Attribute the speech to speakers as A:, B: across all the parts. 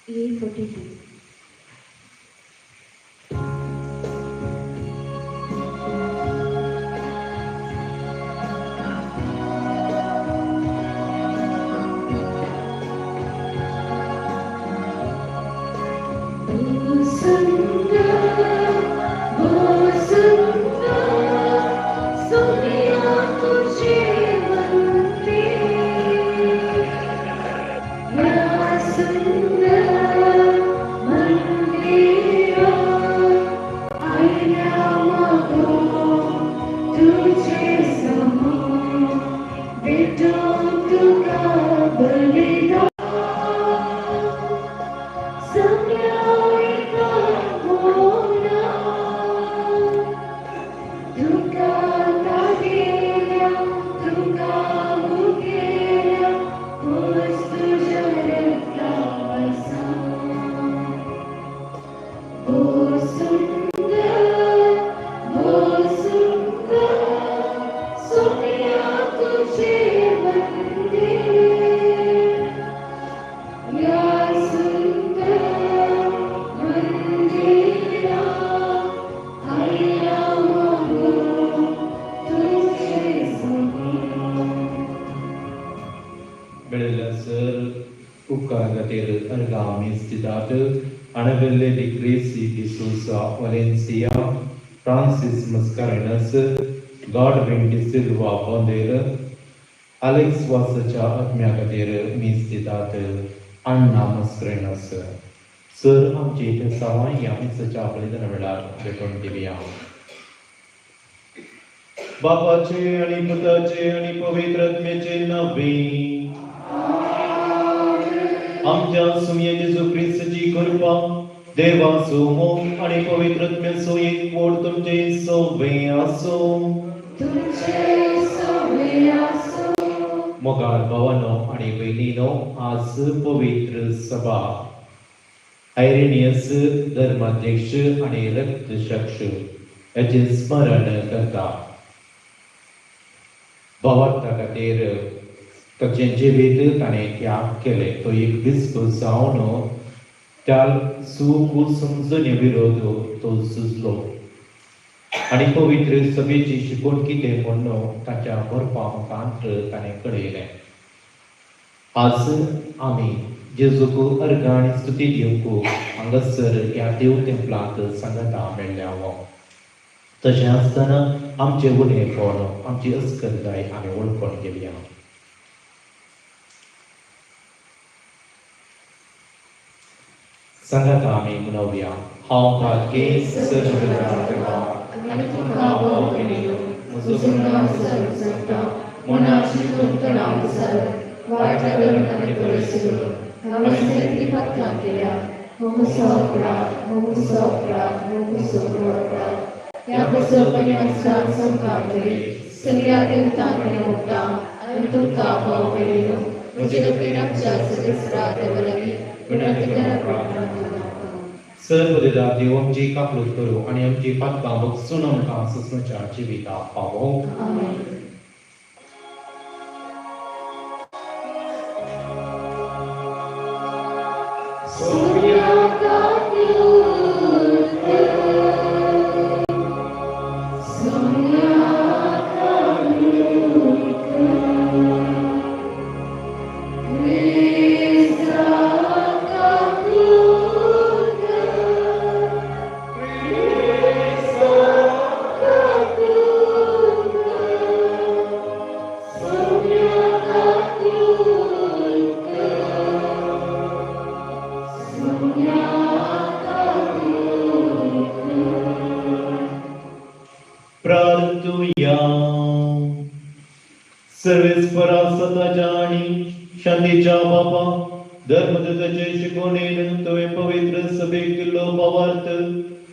A: A42.
B: Valencia, Francis Mascarenhas, Godwin D'Silva Bondeiro, Alex वासाच्या आत्म्या खातीर मीस दितात अण्णा Mascarenhas. Sir आमची इथे ह्या मिसाच्या बलिदाना वेळार भेटून दिवया. बापाचे आनी पुताचे आनी पवित्र आत्म्याचे नावे आमच्या सुमये जेजू क्रिस्ताची कृपा, देवाचो मोग आनी पवित्र आत्म्याचो एकवट तुमचे सवे आसूं. मोगाळ भावानो आनी भयणीनो, आज पवित्र सभा आयरेनियस धर्माध्यक्ष आनी रक्तचक्ष हाचें स्मरण करता. भावार्था खातीर ताचें जिवीत ताणें त्याग केलें. तो एक बिस्प जावन त्या सुख समजणे विरोध तो झुजलो आनी पवित्र सभेची शिकवण कितें म्हूण ताच्या बरपा मुखांत ताणें कळयलें. आज आमी जेजूक अर्घ आनी स्तुती दिवंक हांगासर ह्या देव तेंपलांत सांगाता मेळ्ळ्या. तशें आसतना आमचें उणेपण, आमची अस्कलताय आमी वळखून घेवया. सांगाता आमी म्हणोवया, हांव पातकी सर्वदेवा
C: आनी तुमकां भाव-भयणीनो, म्हजो गुन्यांव विसरता मनाची तुमकां विसर वायट करून आनी परिसरून हांवें सगळीं पातकां केल्या. म्हजो अपराध, म्हजो अपराध, म्हजो अपराध. ह्या बसोपण्याचा संकार तरी सगळ्या देवतांकडे उठता आनी तुमकां भाव-भयणीनो, म्हजे खातीर आमच्या सगळ्या देवा लागीं विनंती करप.
B: सर्वदेवा देव आमची काकळूत करूं आनी आमची पातकां बक्षून आमकां सस्मच्या जिविताक पावोवं.
C: आमेन.
B: सर्वेस्परा सताच्या आनी शांतीच्या बापा, धर्मदूताचे शिकवणेन तुवें पवित्र सभेक दिल्लो भावार्थ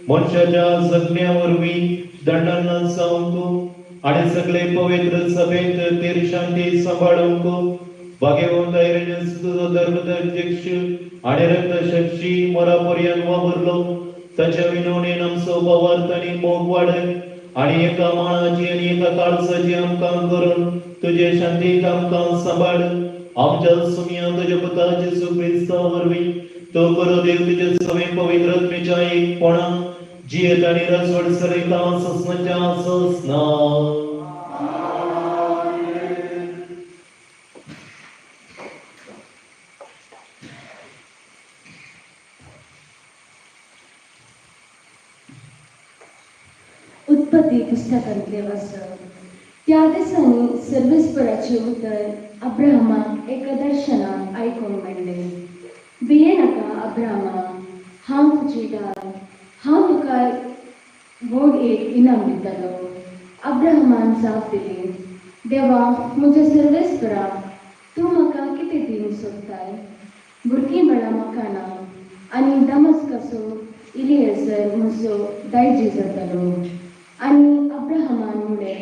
B: मनशाच्या जगण्या वरवीं दंडांना सावंक आनी सगळे पवित्र सभेंत तेर शांती सांबाळूंक भाग्यवंत आयरेनियस तुजो धर्मदध्यक्ष आनी रक्तसाक्षी मोरा पर्यंत वावरलो. ताच्या विनवणेन आमचो भावार्थ आनी मोग वाडय आनी एका माणाची आनी एका काळजाची आमकां करून तुजे शांतीक आमकां सांबाळ. आमच्या सुमया तुज्या पुता जेजू क्रिस्ता वरवीं तो बरो देव तुजे सवे पवित्र आत्म्याच्या एकपणा जियेत आनी राजवट चलयता ससनाच्या ससना.
A: उत्पत्ती पुस्तकांतले वाचप. त्या दिसांनी सर्वेस्पराचें उतर अब्राहमाक एका दर्शनान आयकूंक मेळ्ळें. भिये नाका अब्राहमा, हांव तुजी डाल, हांव तुका व्हड एक इनाम दितलो. अब्राहमान जाप दिली, देवा म्हज्या सर्वेस्परा, तूं म्हाका कितें दिवंक सोदताय? भुरगीं बाळां म्हाका ना आनी दमस्काचो इलिएजर म्हजो दायजी जातलो. आनी अब्राहमान म्हणलें,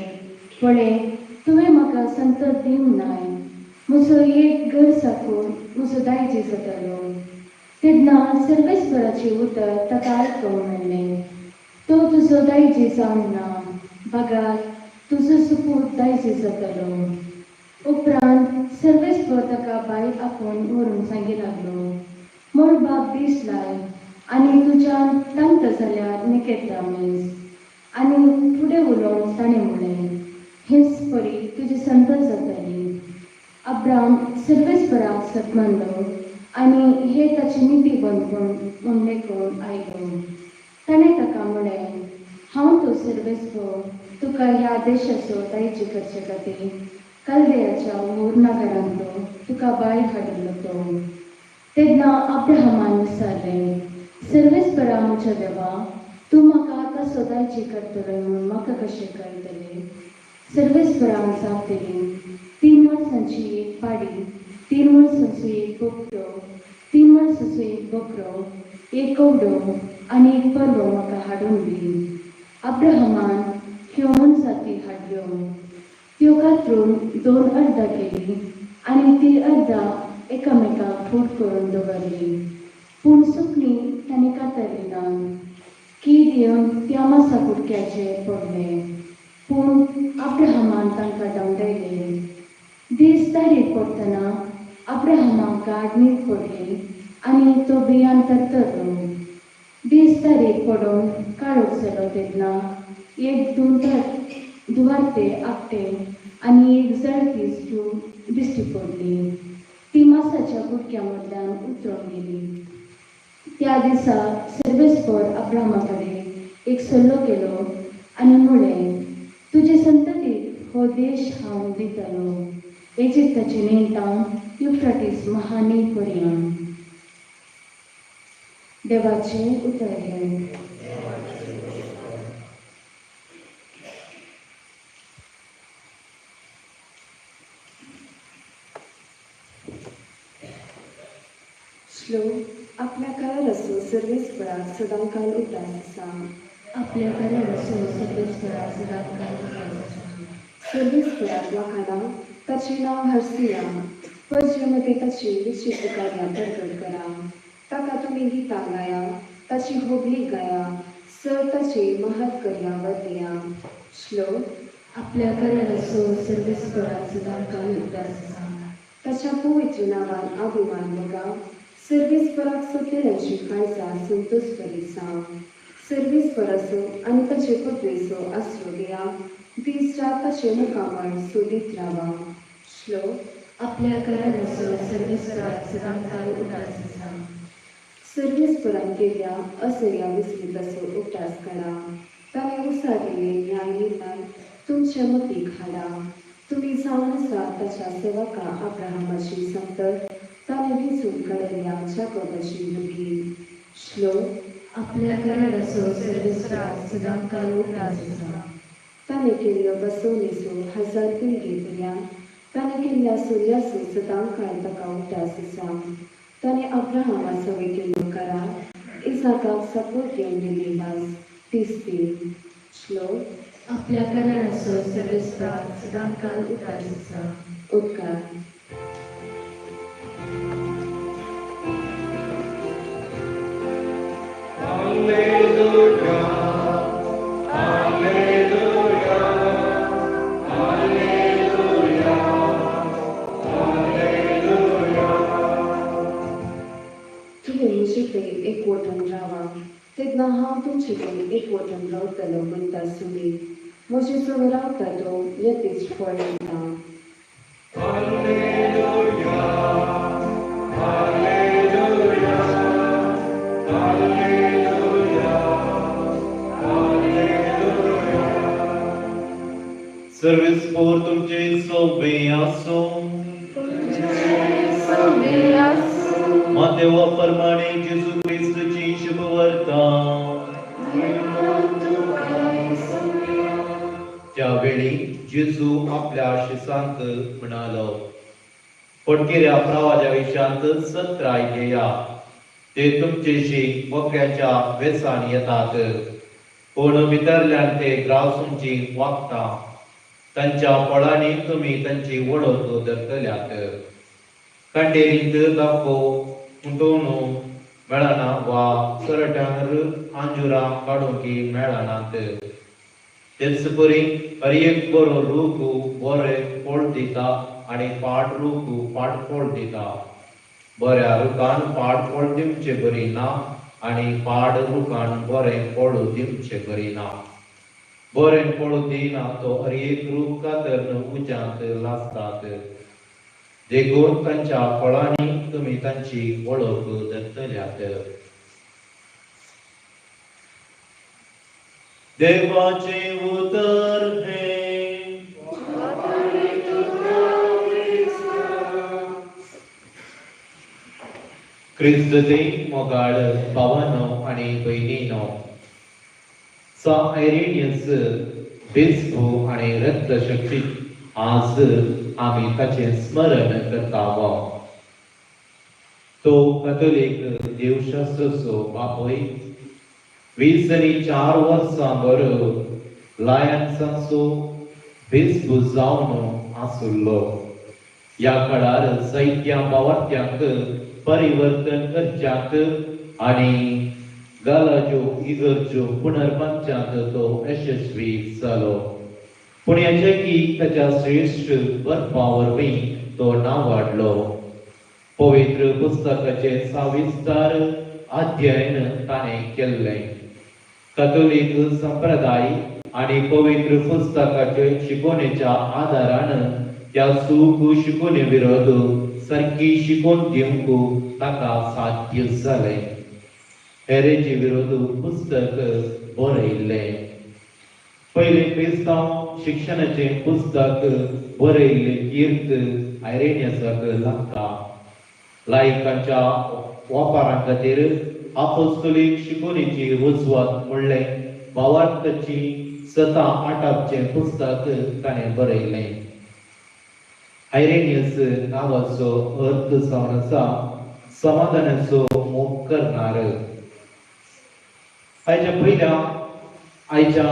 A: पळय तुवें म्हाका संतत दिवंक नाय, म्हजो एक घर साकून म्हजो दायजी जातलो. तेन्ना सर्वेस्पराचें उतर ताका आयकूंक मेळ्ळें, तो तुजो दायजी जावंक ना, बगार तुजो सुपूत दायजी जातलो. उपरांत सर्वेस्पर ताका भायर आपोवन व्हरून सांगी लागलो, मळबाक दीस लाय आनी तुज्यान तांकता जाल्यार नखेत्रां मेज. आनी फुडें उलोवन ताणें म्हणलें, हेच परी तुजी संतत जातली. अब्राम सर्वेस्पराक सत्मानलो आनी हे ताची निती बंदपण म्हूण लेखून आयलो. ताणें ताका म्हणलें, हांव तो सर्वेस्पर तुका ह्या देशाचो दायजी करचे खातीर कल्देयाच्या ऊर नगरांतलो तुका भायर हाडिल्लो तो. तेन्ना अब्राहमान विचारलें, सर्वेस्परा म्हज्या देवा, तूं म्हाका आतां दायजी करतलो म्हूण म्हाका कशें कळटलें? सर्वेस्परान जाप दिली, 3 वर्सांची एक पाडी, 3 वर्सांचो एक बोकडो, 3 वर्सांचो एक बोकरो, एक कवडो आनी एक परवो म्हाका हाडून दी. अब्राहमान ह्यो मनजाती हाडल्यो, त्यो कातरून 2 अर्दां केली आनी ती अर्दां एकामेकाक फूट करून दवरली. पूण सुकणीं तांणी कातरली ना. कीड येवन त्या मासा कुडक्याचेर पडले, पूण अब्राहमान तांकां धांवडायले. दीस तारीर पडटना अब्राहमाक गाड न्हीद पडली आनी तो भियान तरतरलो. दीस तारीर पडून काळोख जालो तेन्ना एक दुवार्ते आपटे आनी एक जळपी जूं दिश्टी पडली. ती मासाच्या कुडक्या मदल्यान उतरून गेली. त्या दिसा सर्वेस्पर अब्राहमा कडेन एक सल्लो केलो आनी म्हणलें, तुजे संततीक हो देश हांव दितलो, इजिप्ताचे न्हंयतावन युफ्रेटीस महान्हंय पर्यंत. देवाचें उतर हें.
D: श्लोक. आपल्या करार असो सर्वेस्पराक सदांकाल उगडास आसा.
A: आपल्या करार असो सर्वेस्पराक सदांकाल उगडास आसा.
D: सर्वेस्पराक वाखाणा, ताचें नांव हरसिया, परजे मदें ताची विचित्र कार्यां प्रगट करा. ताका तुमी गितां गाया, ताची होबली गाया, सर ताची महत् कार्यां वर्णया. श्लोक.
A: आपल्या करार असो सर्वेस्पराक सदांकाल उगडास आसा.
D: ताच्या पवित्र नांवान अभिमान बघा, सर्वेस्पराक सोदलेल्यांची काळजां संतोश करीत. सर्वेस्पराचो आनी ताचे पदवेचो आसरो घेया, दीस रात ताचे मुखामळ सोदीत रावा. श्लोक.
A: आपल्या कराराचो सर्वेस्पराक सदांकाल उगडास आसा.
D: सर्वेस्परान केल्ल्या असल्या विस्मिताचो उगडास काडा. ताणें उसारिल्ले न्याय निर्णय तुमच्या मतीक हाडा. तुमी जावन आसा ताच्या सेवका अब्राहमाची संतत, ताणें वेंचून काडिल्ल्या जाकोबाची भुरगीं. श्लोक.
A: आपल्या कराराचो सर्वेस्पराक सदांकाल उगडास आसा.
D: ताणें केल्लो बसवणेचो 1000 पिळगे पर्यंत, ताणें केल्ल्या सुर्याचो सदांकाळ ताका उगडास आसा. ताणें अब्राहमा सवें केल्लो करार, इसाकाक सपोर्ट दिवन दिल्ली वास 33. श्लोक.
A: आपल्या कराराचो सर्वेस्पराक सदांकाल उगडास आसा.
D: उपकार.
B: Alleluia, Alleluia, Alleluia, Alleluia.
D: तुवें आसूं दी. म्हजे सगळें रावता तो येतेच फळ दिता.
B: सर्वेस्पोर तुमचे सोबे आसूं. मातेवा प्रमाणे जेजू क्रिस्तची शुभवार्ता. त्यावेळी जेजू आपल्या शिसांक म्हणालो, फटकिऱ्या प्रवाजा विशांत सत्राय घेया. ते तुमचेशी बकऱ्याच्या वेसान येतात, पूण भितरल्यान ते ग्रावसूंची वागता. तांच्या फळांनी तुमी तांची वळख धरतल्यात. कांडेरींत दाखो उंटोवन मेळना वा सरटार आंजुरां काडूंक मेळनात. तेच परी हर एक बरो रूख बरें फळ दिता आनी पाड रूख पाड फळ दिता. बऱ्या रुखान पाड फळ दिवचे बरी ना आनी पाड रुखान बरें फळ दिवचे बरी ना. बरें फळ दिना तो हर एक रूख कातरून उज्यांत लासतात. देखून तांच्या फळांनी तुमी तांची वळख धरतल्यात. देवाचें उतर हें. क्रिस्तचे मोगाळ भावानो आनी भयणीनो, सा आयरेनियस बिस्पू आनी रक्तशक्ती आज आमी ताचें स्मरण करता. तो कथोलीक देवशास्त्राचो बापूय 24 वर्सां बरो लायन्साचो बिस्पू जावन आसुल्लो. ह्या काळार जायत्या भावार्थ्यांक परिवर्तन करच्यांत आनी गालाच्यो इगर्ज्यो पुनर्बांदच्यांत तो यशस्वी जालो. पूण हेचे की ताच्या श्रेश्ठ बरपा वरवीं तो नांवाडलो. पवित्र पुस्तकाचें सविस्तर अध्ययन ताणें केल्लें. कथोलीक संप्रदाय आनी पवित्र पुस्तकाचे शिकोवणेच्या आदारान त्या सूख शिकोवणे विरोध सारकी शिकोवन दिवंक ताका साध्य जालें. हेरेचे विरोध पुस्तक बरयल्लें. पयलें क्रिस्तांव शिक्षणाचें पुस्तक बरयल्लें कीर्त आयरेनियसाक लागता. लायकांच्या वापरा खातीर आपोस्तोलीक शिकोवणेची रुजवात म्हणलें भावार्थाची सता आटापचें पुस्तक ताणें बरयल्लें. आयरेनियस नांवाचो अर्थ जावन आसा समाधानाचो मोग करणार. आयच्या पयल्या आयच्या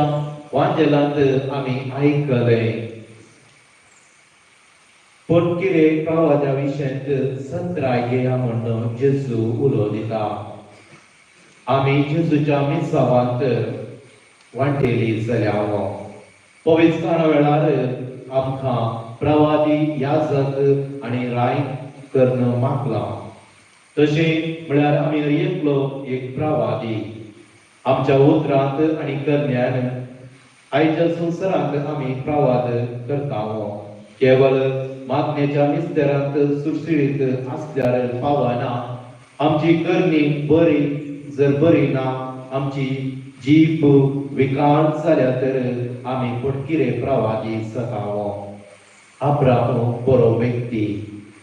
B: वांजेलांत आमी आयकलें पोटकिरे प्रवाजा विशयांत सत्राय घेया म्हणून जेजू उलो दिता. आमी जेजूच्या मिसावांत वांटेली जाल्या. पवित्रस्नाना वेळार आमकां प्रवादी याजक आनी राय करून मागलां. तशें म्हळ्यार आमी एकलो एक प्रवादी. आमच्या उतरांत आनी करण्यान आयच्या संवसारांत आमी प्रवाद करता. केवल मागण्याच्या मिस्तेरांत सुरसुरीत आसल्यार पावना. आमची करणी बरी जर बरी ना, आमची जीप विकाळ जाल्या तर आमी पोटकिरे प्रवादी जाता. अब्राम बरो व्यक्ती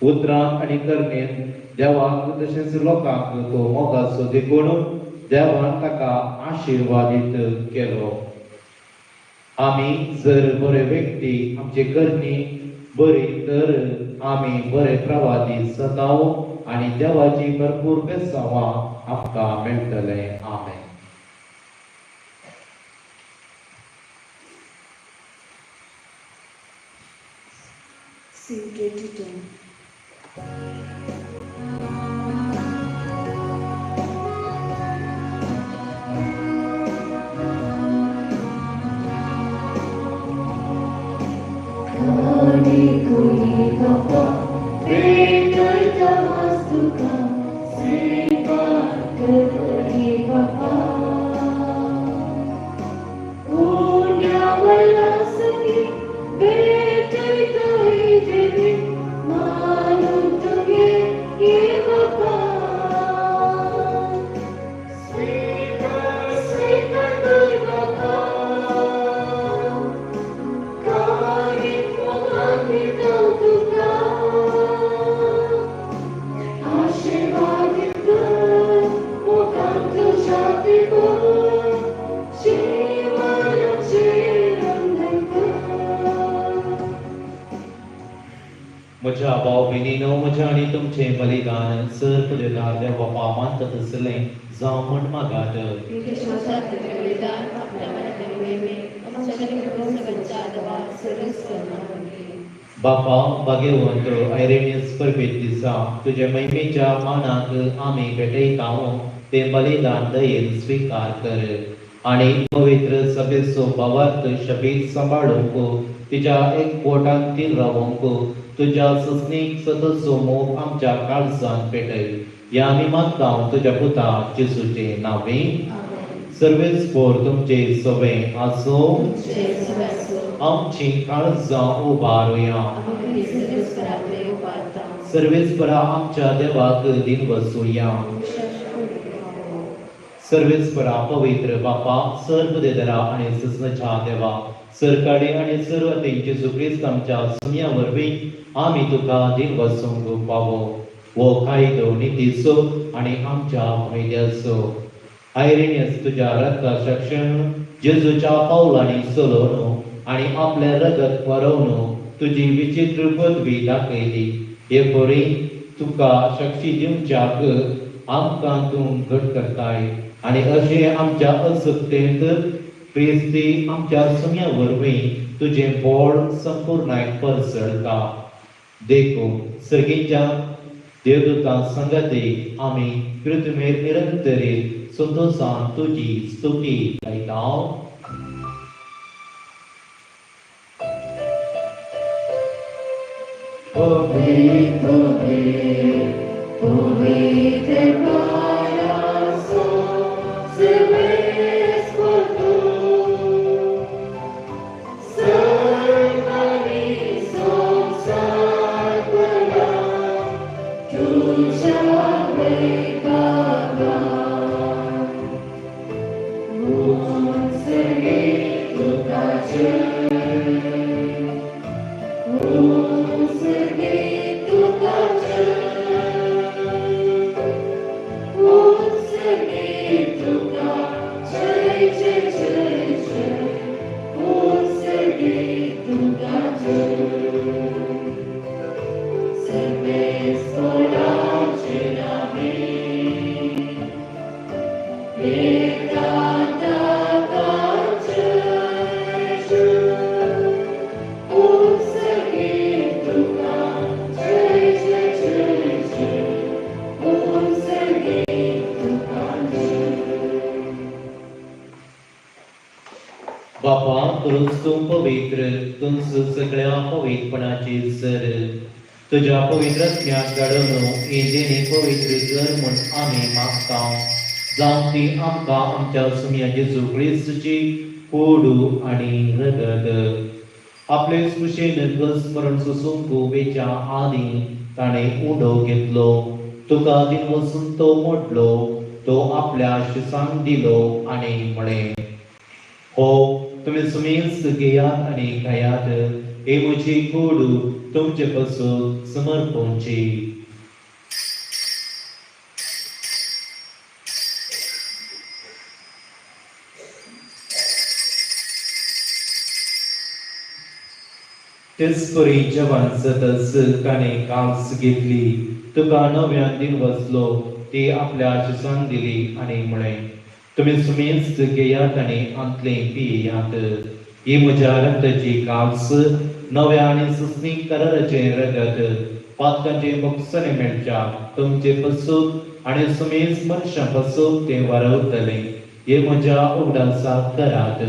B: उतरांत आनी करणेन देवाक तशेंच लोकांक तो मोगाचो देखून देवान ताका आशिर्वादीत केलो. आमी जर बरे व्यक्ती आमची करणी बरी तर आमी बरे प्रवादी जाता आनी देवाची भरपूर बेसांवां आमकां मेळटलें. आमेन.
D: C 22.
B: म्हज्या भाव भयणीनो, म्हज्या आनी तुमचें बलिदान सर पुदेदार देव बापा मानता तसलें जावं म्हण मागात. बापा भाग्यवंत आयरेनियस परबेत दिसा तुज्या महिमेच्या मानाक आमी भेटयता तें बलिदान दयेन स्विकार कर आनी पवित्र सभेचो भावार्थ शबीत सांबाळूंक तिच्या एक बोटान तीर रावोंक तुज्या सस्नीक सतचो मोग आमच्या काळजान पेटय. ह्या आमी मागता तुज्या पुता जेजूचे नांवे. सर्वेस्पोर तुमचे सवे आसूं. आमची काळजां उबारुया. सर्वेस्परा आमच्या देवाक दिन वसुया. सर्वेस्परा पवित्र बापा सर्वदेदरा आनी सजनच्या देवा सरकाडी आनी सर्व जेजू क्रिस्त आमच्या सुम्या वरवीं आमी तुका दिन वसूंक पावो. हो कायदो नितीचो आनी आमच्या फायद्याचो. आयरेनियस तुज्या रक्ता शिक्षण जेजूच्या पावलांनी चलोवन आनी आपलें रगत वरोवन तुजी विचित्र पदवी दाखयली. हे परी तुका शक्ती दिवच्याक आमकां तूं घट करताय आनी अशें आमच्या असक्तेंत क्रिस्ती आमच्या सुम्या वरवीं तुजें बळ संपूर्णायक परसळटा. देखून सर्गीच्या देवदूतां संगती आमी पृथ्वीर निरंतरीत संतोषान तुजी स्तुती गायता. बापा तूं पवित्र तुमचो सगळ्या पवित्रपणाची सर तुज्या पवित्र आत्म्याक घडोवन ही देणी पवित्र कर म्हूण आमी मागता. जावं ती आमकां आमच्या सुम्या जेजू क्रिस्तची कोडू आनी रगत. आपले स्पृशेन स्मरण सोसूंक वेच्या आदीं ताणें उडो घेतलो. तुका दिन वचून तो मोडलो. तो आपल्या शिसांक दिलो आनी म्हळें, हो तुमी सुमेस्त घेयात आनी खायात. हे म्हजी कूड तुमचे पासून समर्पणची. तेच परी जेवण जातच ताणें कास घेतली. तुका नव्यान दिन वचलो. ती आपल्या शिसांक दिली आनी म्हळें, तुमी सुमेस्त घेयात आनी आंतलें पियात. ही म्हज्या रक्ताची कास नव्या आनी सुस्नीक कराराचें रगत पातकांचें भोगसणें मेळच्या तुमचे पासून आनी सुमेस्त मनशां पासून तें वारवतलें. हे म्हज्या उगडासाक करात.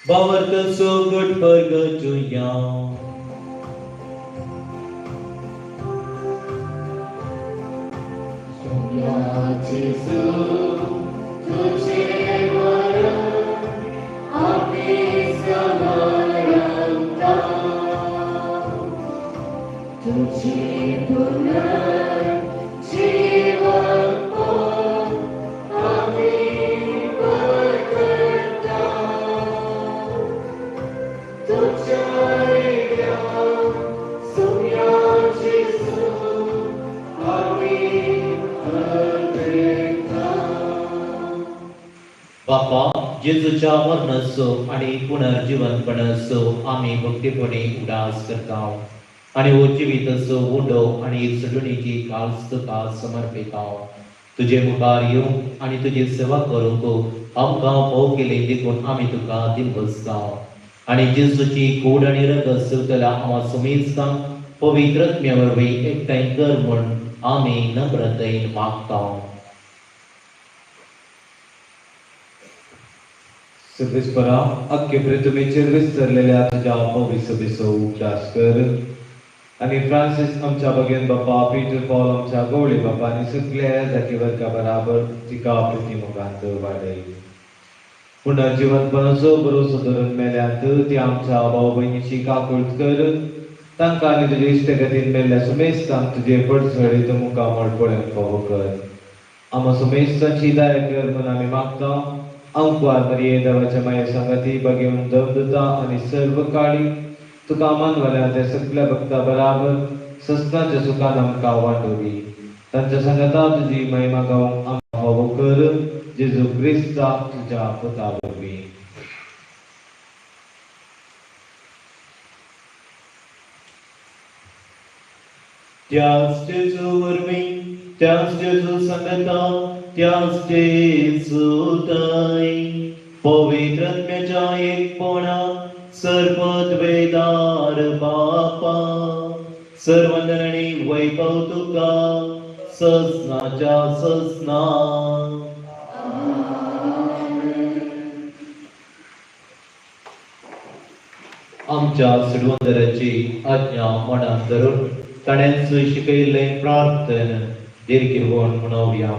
B: बावर्त सोगट वर्ग जुया.
C: Amen.
B: बापा, जेजूच्या मरणाचो आनी पुनर्जिवनपणाचो आमी भक्तीपणी उडास करता आनी हो जिविताचो उंडो आनी सुडणीची काळज तुका समर्पिता. तुजे मुखार येवंक आनी तुजी सेवा करूंक आमकां भोव केली देखून आमी तुका दिनबसता. आनी जेजूची कूड आनी रगत चलतल्या आमा सुमेस्तांक पवित्र आत्म्या वरवीं एकठांय कर म्हूण आमी नम्रतेन मागता.
E: सर्वेस्परा, अख्खे पृथ्वीचेर विस्तारलेल्या तुज्या पवित्र उगडास कर आनी फ्रांसीस आमच्या बगेन बापा, पीटर पॉल आमच्या गवळी बापा आनी सगल्या जाती वर्गा बराबर तिका प्रिती मुखांत वाडय. पुनर्जिवनपणाचो भरोसो धरून मेल्यांत ती आमच्या भाव भयणीची काकूळट कर. तांकां आनी तुजे इश्टगतीन मेल्ल्या सुमेस्तांक तुजे पडझळीत मुखामळ पळोवंक फावो कर. आमा सुमेस्तांची दया कर म्हूण आमी मागता. अंकवार मरिये देवाच्या माये सांगाती बगेवन दम दिता आनी सर्व काळी तुका मानवल्या त्या सगल्या भक्ता बराबर सस्नाच्या सुखान आमकां वांटोवी. तांच्या सांगाता तुजी महिमा गावंक आमकां फावो कर. जेजू क्रिस्ता तुज्या पुता वरवीं.
B: त्याच जेजू वरवीं, त्याच जेजू सांगता, त्याच जेजू पवित्र आत्म्याच्या एकपणा सर्वद्वेदार बापा, सर्वंदन आनी वैभव तुका ससनाच्या ससना. आमच्या सुडवंदराची आज्ञा मनात धरून ताणें शिकयल्लें प्रार्थन दीर्घ म्हणोवया.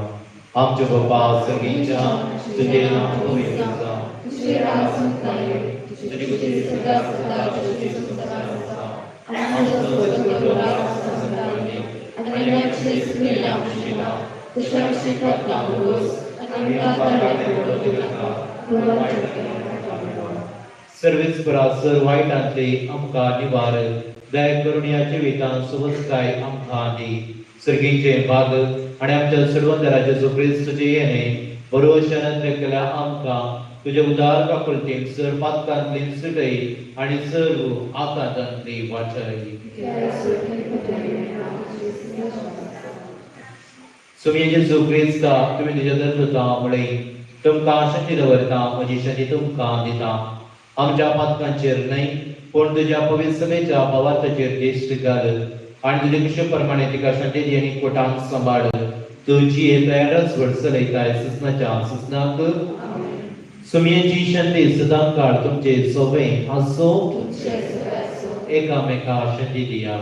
B: आमच्या बापा सर्गीच्या, तुजें नांव पवित्र जावं,
C: तुजें राज येवं, तुजी इत्सा स्वर्गात जशी
B: सर्वेस्परा, सर वायटांतले आमकां निवार दया करून ह्या जिवितांत सुवस्थाय आमकां दी. सर्गीचे भाग आनी आमच्या सर्वंदरा जेजू क्रिस्तुचे येणे बरोवशान केल्या आमकां तुज्या उदार काकुळतीन सर पातकांतली सुटय आनी सर्व आकांतांतली वाचय. सुमी जेजू क्रिस्ता, तुमी तुज्या दर्दता मुळे तुमकां शांती दवरता, म्हजी शांती तुमकां दिता. आमच्या पातकांचेर न्हय पूण तुज्या पवित्र सभेच्या भावार्थाचेर दिश्ट घाल आनी तुजे कुशे प्रमाणे तिका शांती दी आनी कोटान सांबाळ. तुजी तयारच व्हड चलयताय ससनाच्या ससनाक. सुमयेची शांती सदां काळ तुमचे सोबे आसो. एकामेका शांती दिया.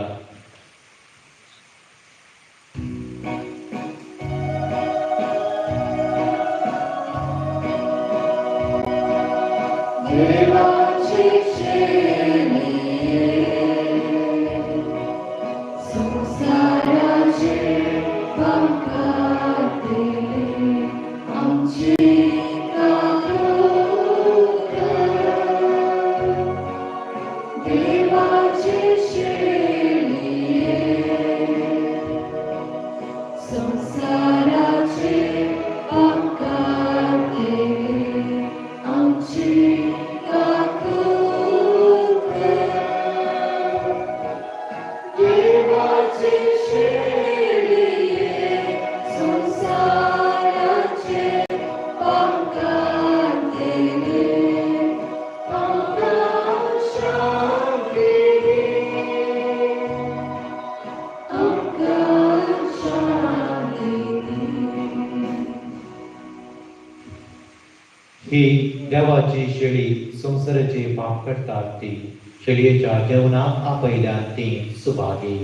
B: ही देवाची शेळी संवसाराचे पाप करतात ती शेळयेच्या जेवणाक आपयल्यान ती सुभागी.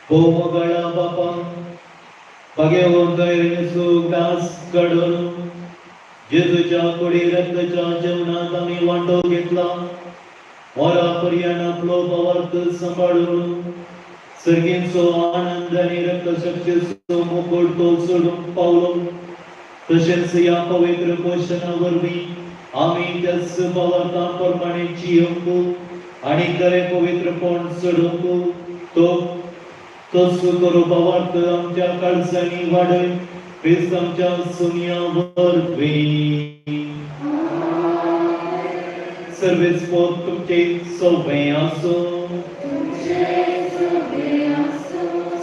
B: भोवमगळा बापा भाग्यवंत सुख काडून जेजूच्या कुडी रक्ताच्या जेवणात आमी वांटो घेतला मोरा पर्यान आपलो भावार्थ सांबाळून सर्गींचो आनंद आनी रक्तशक्तीचो मुकुट तो सोडूंक पावलो. तशेंच ह्या पवित्र पोशणा वरवीं आमी त्याच भावार्था प्रमाणे जियोंक आनी खरें पवित्रपण सोडूंक तो तसो करू भावार्थ आमच्या काळजांनी वाडय क्रिस्त आमच्या सोनिया वरवीं. सर्वेस्पोत तुमचे सोबे आसूं.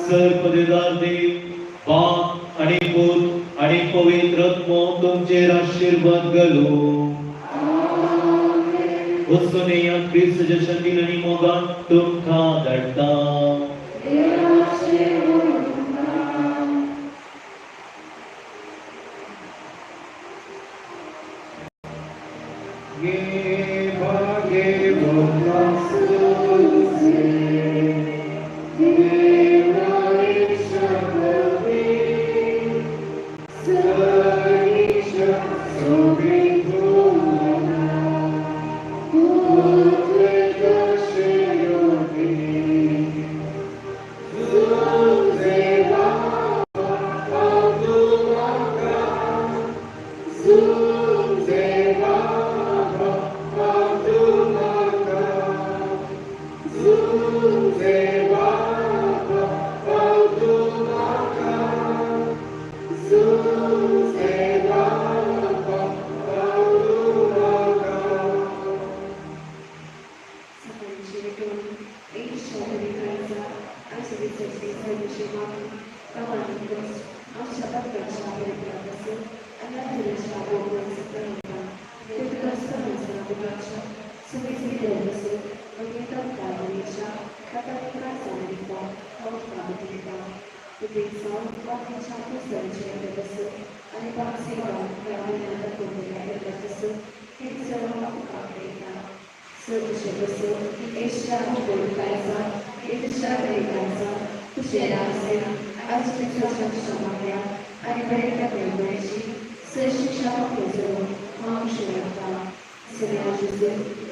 B: सर पदेदार देव बाप आनी पूत आनी पवित्र आत्मो तुमचेर आशिर्वाद घालूं. वचून क्रिस्तच्या शांतीन आनी मोगान तुमकां धाडटा.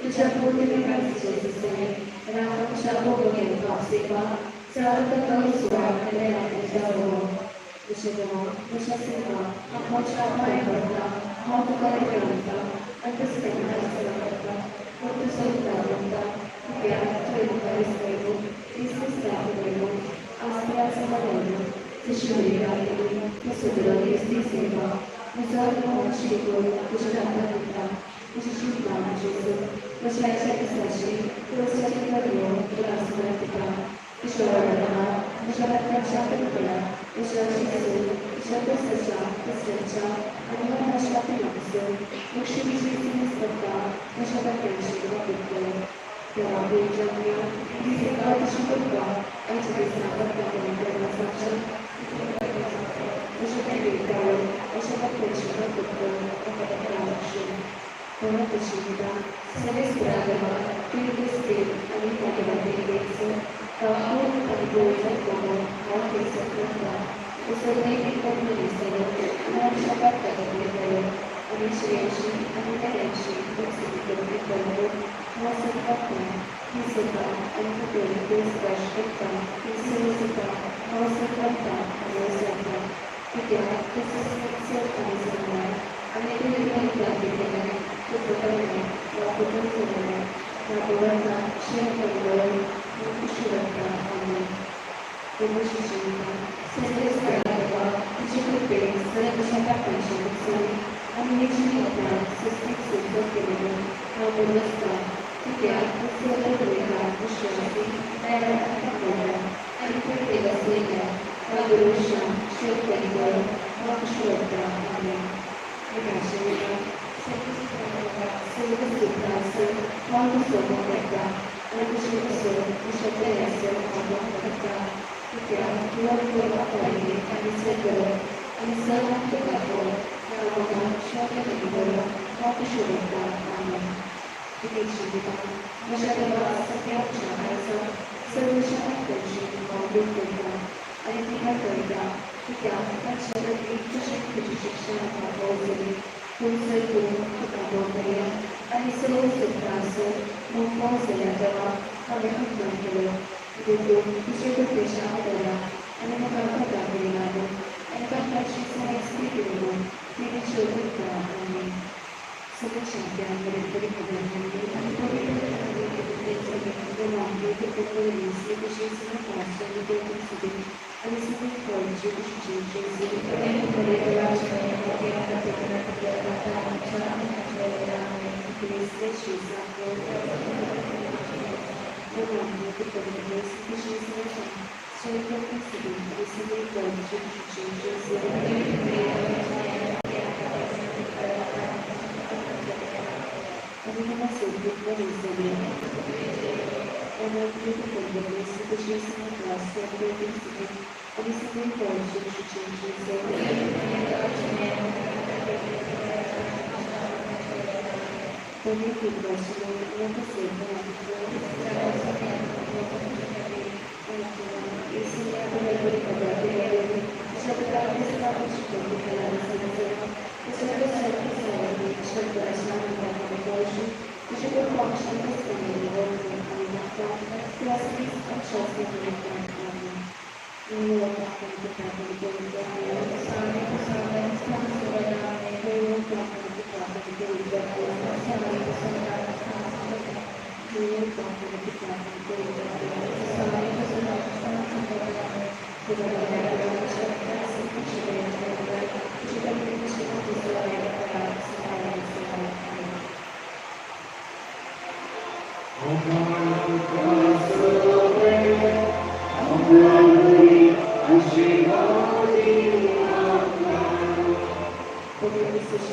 C: तुझ्या पूर्ण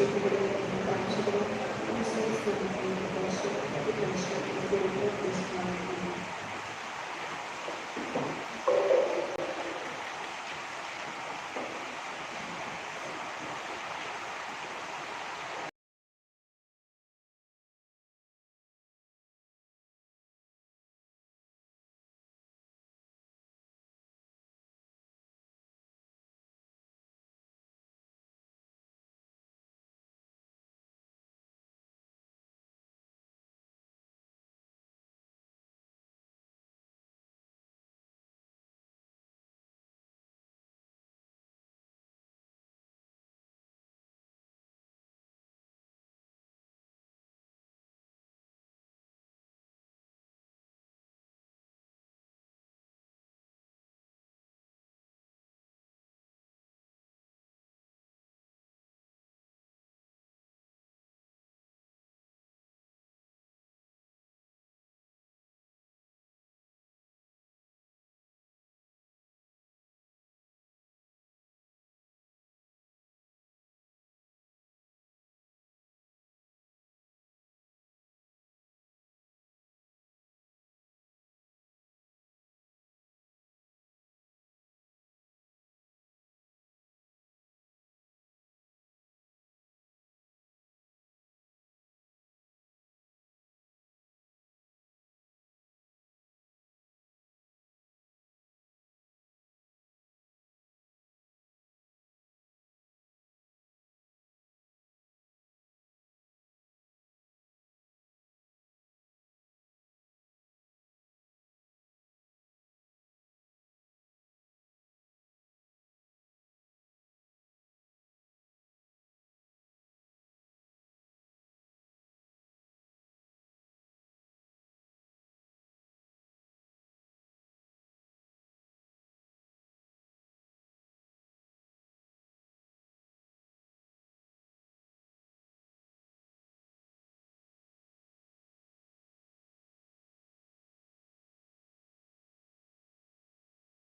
D: Thank you.